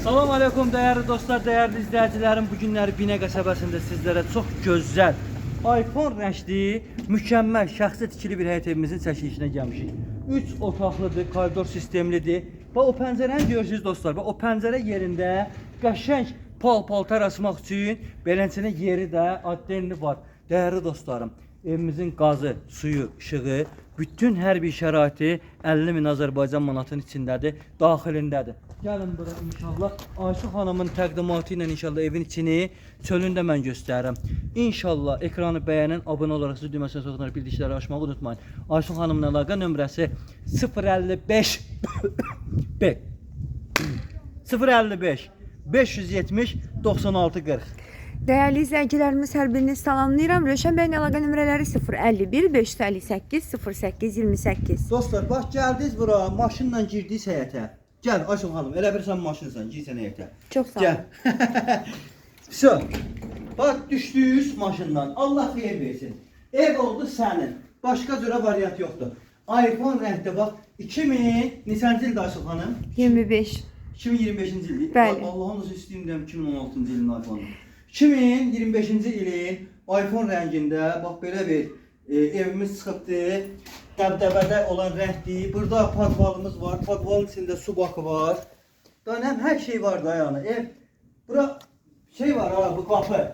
Salam aleykum dəyərli dostlar, dəyərli izləyicilərim. Bu günləri Binə qəsəbəsində sizlərə çox gözəl iPhone rəngli, mükəmməl şəxsi tikili bir həyət evimizin çəkilişinə gəlmişik. 3 otaqlıdır, koridor sistemlidir. Bax o pəncərəni görürsünüz dostlar. Bax o pəncərə yerində qəşəng pal-paltar asmaq üçün beləncə yeri də addenli var. Dəyərli dostlarım, evimizin qazı, suyu, işığı, bütün hər bir şəraiti 50 min Azərbaycan manatının içindədir, daxilindədir. Gəlin bura inşallah. Aysu xanımın təqdimatı ilə inşallah evin içini, çölünü də mən göstərirəm. İnşallah ekranı bəyənin, abunə olaraq sizi düyməsinə soxunaraq bildikləri açmağı unutmayın. Aysu xanımın əlaqə nömrəsi 055 B 055 570 96 40. Dəyərli izləyicilərimiz, hər birinizi salamlayıram. Rövşən bəyin əlaqə nömrələri 051 558 08 28. Dostlar, bax gəldiniz bura, maşınla girdiniz həyətə. Gəl Aysun xanım, elə bilirsən maşınsan, girsən həyətə. Çox sağ olun. Gəl. Vso. Bax düşdünüz maşından. Allah xeyir versin. Ev oldu sənin. Başqa cürə variant yoxdur. iPhone rəngdə bax 2000 neçənci ildir Aysun xanım? 25. 2025-ci ildir. Bəli. Allahın olsun istəyim deyəm 2016-cı ilin iPhone-u. 2025-ci ilin iPhone rəngində bax belə bir evimiz çıxıbdı. Dəbdəbədə olan rəngdir. Burada podvalımız var. Podvalın içində su bakı var. Daha nə hər şey var da yəni. Ev bura şey var ha bu qapı.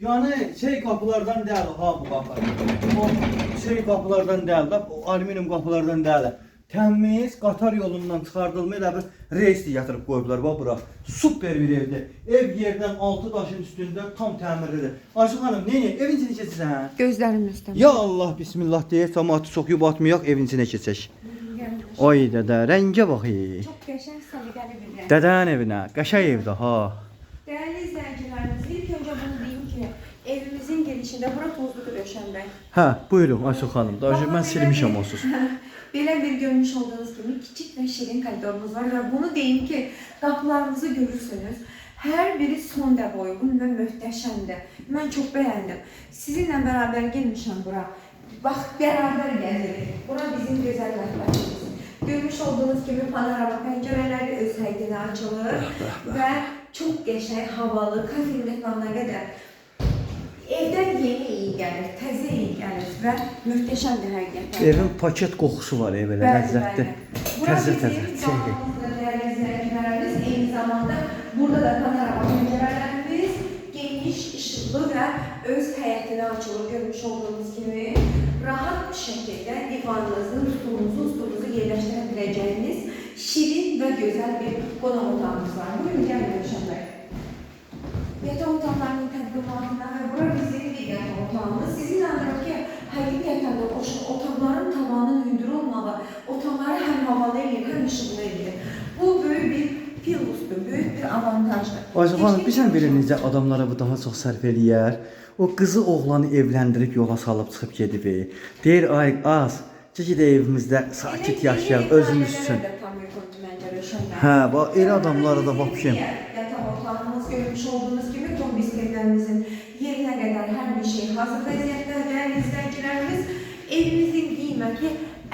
Yəni şey qapılardan deyil ha bu qapı. O şey qapılardan deyil də, o alüminium qapılardan deyil. Təmiz qatar yolundan çıxardılma elə bir reysli yatırıb qoyublar bax bura. Super bir evdir. Ev yerdən altı daşın üstündə tam təmirlidir. Ayşə xanım, nə evin içinə keçirsən? Gözlərim üstə. Ya Allah bismillah deyə camaatı çox yubatmayaq, evin içinə keçək. Ay dədə, rəngə bax. Ey. Çox qəşəng, səliqəli bir rəng. Dədənin evinə, qəşəng evdir ha. Dəyərli izləyicilərimiz, ilk öncə bunu deyim ki, evimizin girişində bura tozludur Rövşən bəy. Hə, buyurun Ayşə xanım. Daha mən silmişəm onsuz. Belə bir görmüş olduğunuz kimi kiçik və şirin koridorumuz var və bunu deyim ki, qapılarımızı görürsünüz. Hər biri son dəb uyğun və möhtəşəmdir. Mən çox bəyəndim. Sizinlə bərabər gəlmişəm bura. Bax, bərabər gəzirik. Bura bizim gözəl mətbəximiz. Görmüş olduğunuz kimi panorama pəncərələri öz həyətinə açılır və çox qəşəng, havalı, kafe mehmanına qədər evdən yeni iyi gəlir, təzə iyi gəlir və möhtəşəmdir həqiqətən. Evin paket qoxusu var ev elə Bəli, ləzzətli. bəli. Bura Təzə bizim təzə. Şey. dalımızda dəyərli izləyicilərimiz, eyni zamanda burada da panorama pəncərələrimiz geniş, işıqlı və öz həyətinə açılır. Görmüş olduğunuz kimi rahat bir şəkildə divanınızı, stulunuzu, stulunuzu yerləşdirə biləcəyiniz şirin və gözəl bir qonaq otağımız var. Buyurun, gəlin Rövşən bəy. Yataq otaqlarının təqdimatına və bura bizim bir yataq otağımız. Sizi inandırım ki, həqiqətən də o otaqların tavanının hündür olmağı otaqları həm havalı eləyir, həm işıqlı eləyir. Bu böyük bir plusdur, böyük bir avantajdır. Ayşə xanım, Keçdik bilirsən belə necə adamlara bu daha çox sərf eləyər? O qızı oğlanı evləndirib yola salıb çıxıb gedib. Deyir ay az, çək də evimizdə sakit Elə yaşayaq yeni özümüz ailələrə üçün. də tam uyğundur məncə Rövşən bəy. Hə, bax elə adamlara da vəbşim. Yataq otağımız görmüş olduğunuz kimi kombi sistemlərimizin yerinə qədər hər bir şey hazır vəziyyətdə dəyərli izləyicilərimiz. Evimizin qiyməti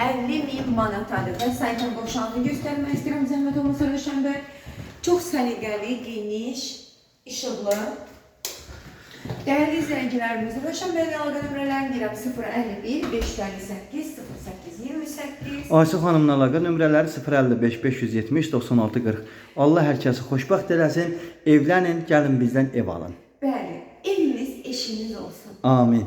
50 min manatadır və sanitar qovşağını göstərmək istəyirəm zəhmət olmasa Rövşən bəy. Çox səliqəli, geniş, işıqlı. Dəyərli izləyicilərimiz, Rövşən bəyin əlaqə nömrələrini deyirəm 051 558 08 28. Ayşə xanımla əlaqə nömrələri 055 570 96 40. Allah hər kəsi xoşbəxt eləsin. Evlənin, gəlin bizdən ev alın. Bəli, eviniz eşiniz olsun. Amin.